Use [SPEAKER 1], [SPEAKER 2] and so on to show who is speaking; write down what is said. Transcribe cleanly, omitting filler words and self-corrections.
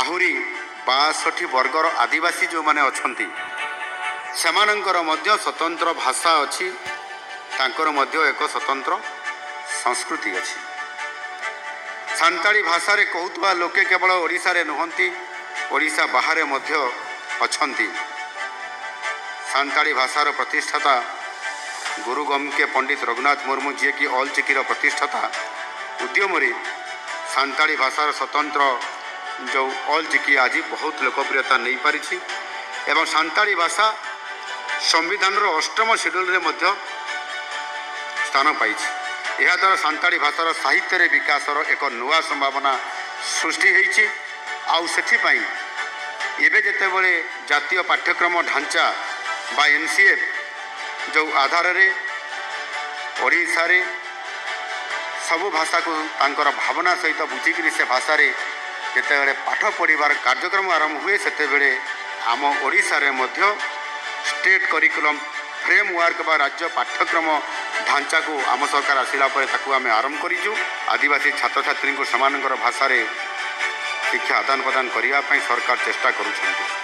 [SPEAKER 1] ଆହୁରି 62 ବର୍ଗର ଆଦିବାସୀ ଯେଉଁମାନେ ଅଛନ୍ତି, ସେମାନଙ୍କର ମଧ୍ୟ ସ୍ୱତନ୍ତ୍ର ଭାଷା ଅଛି, ତାଙ୍କର ମଧ୍ୟ ଏକ ସ୍ୱତନ୍ତ୍ର ସଂସ୍କୃତି ଅଛି। ସାନ୍ତାଳୀ ଭାଷାରେ କହୁଥିବା ଲୋକେ କେବଳ ଓଡ଼ିଶାରେ ନୁହନ୍ତି, ଓଡ଼ିଶା ବାହାରେ ମଧ୍ୟ ଅଛନ୍ତି। ସାନ୍ତାଳୀ ଭାଷାର ପ୍ରତିଷ୍ଠାତା ଗୁରୁ ଗମକେ ପଣ୍ଡିତ ରଘୁନାଥ ମୁର୍ମୁ, ଯିଏକି ଅଲଚିକିର ପ୍ରତିଷ୍ଠାତା, ଉଦ୍ୟମରେ ସାନ୍ତାଳୀ ଭାଷାର ସ୍ୱତନ୍ତ୍ର ଯେଉଁ ଅଲଚିକି ଆଜି ବହୁତ ଲୋକପ୍ରିୟତା ନେଇପାରିଛି ଏବଂ ସାନ୍ତାଳୀ ଭାଷା ସମ୍ବିଧାନର ଅଷ୍ଟମ ସିଡ୍ୟୁଲରେ ମଧ୍ୟ ସ୍ଥାନ ପାଇଛି। ଏହାଦ୍ୱାରା ସାନ୍ତାଳୀ ଭାଷାର ସାହିତ୍ୟରେ ବିକାଶର ଏକ ନୂଆ ସମ୍ଭାବନା ସୃଷ୍ଟି ହେଇଛି। ଆଉ ସେଥିପାଇଁ ଏବେ ଯେତେବେଳେ ଜାତୀୟ ପାଠ୍ୟକ୍ରମ ଢାଞ୍ଚା ବା ଏନ୍ସିଏଫ୍ ଯେଉଁ ଆଧାରରେ ଓଡ଼ିଶାରେ ସବୁ ଭାଷାକୁ ତାଙ୍କର ଭାବନା ସହିତ ବୁଝିକିରି ସେ ଭାଷାରେ ଯେତେବେଳେ ପାଠ ପଢ଼ିବାର କାର୍ଯ୍ୟକ୍ରମ ଆରମ୍ଭ ହୁଏ, ସେତେବେଳେ ଆମ ଓଡ଼ିଶାରେ ମଧ୍ୟ ଷ୍ଟେଟ୍ କରିକୁଲମ୍ ଫ୍ରେମୱାର୍କ ବା ରାଜ୍ୟ ପାଠ୍ୟକ୍ରମ ଢାଞ୍ଚାକୁ ଆମ ସରକାର ଆସିଲା ପରେ ତାକୁ ଆମେ ଆରମ୍ଭ କରିଛୁ। ଆଦିବାସୀ ଛାତ୍ରଛାତ୍ରୀଙ୍କୁ ସେମାନଙ୍କର ଭାଷାରେ ଶିକ୍ଷା ଆଦାନ ପ୍ରଦାନ କରିବା ପାଇଁ ସରକାର ଚେଷ୍ଟା କରୁଛନ୍ତି।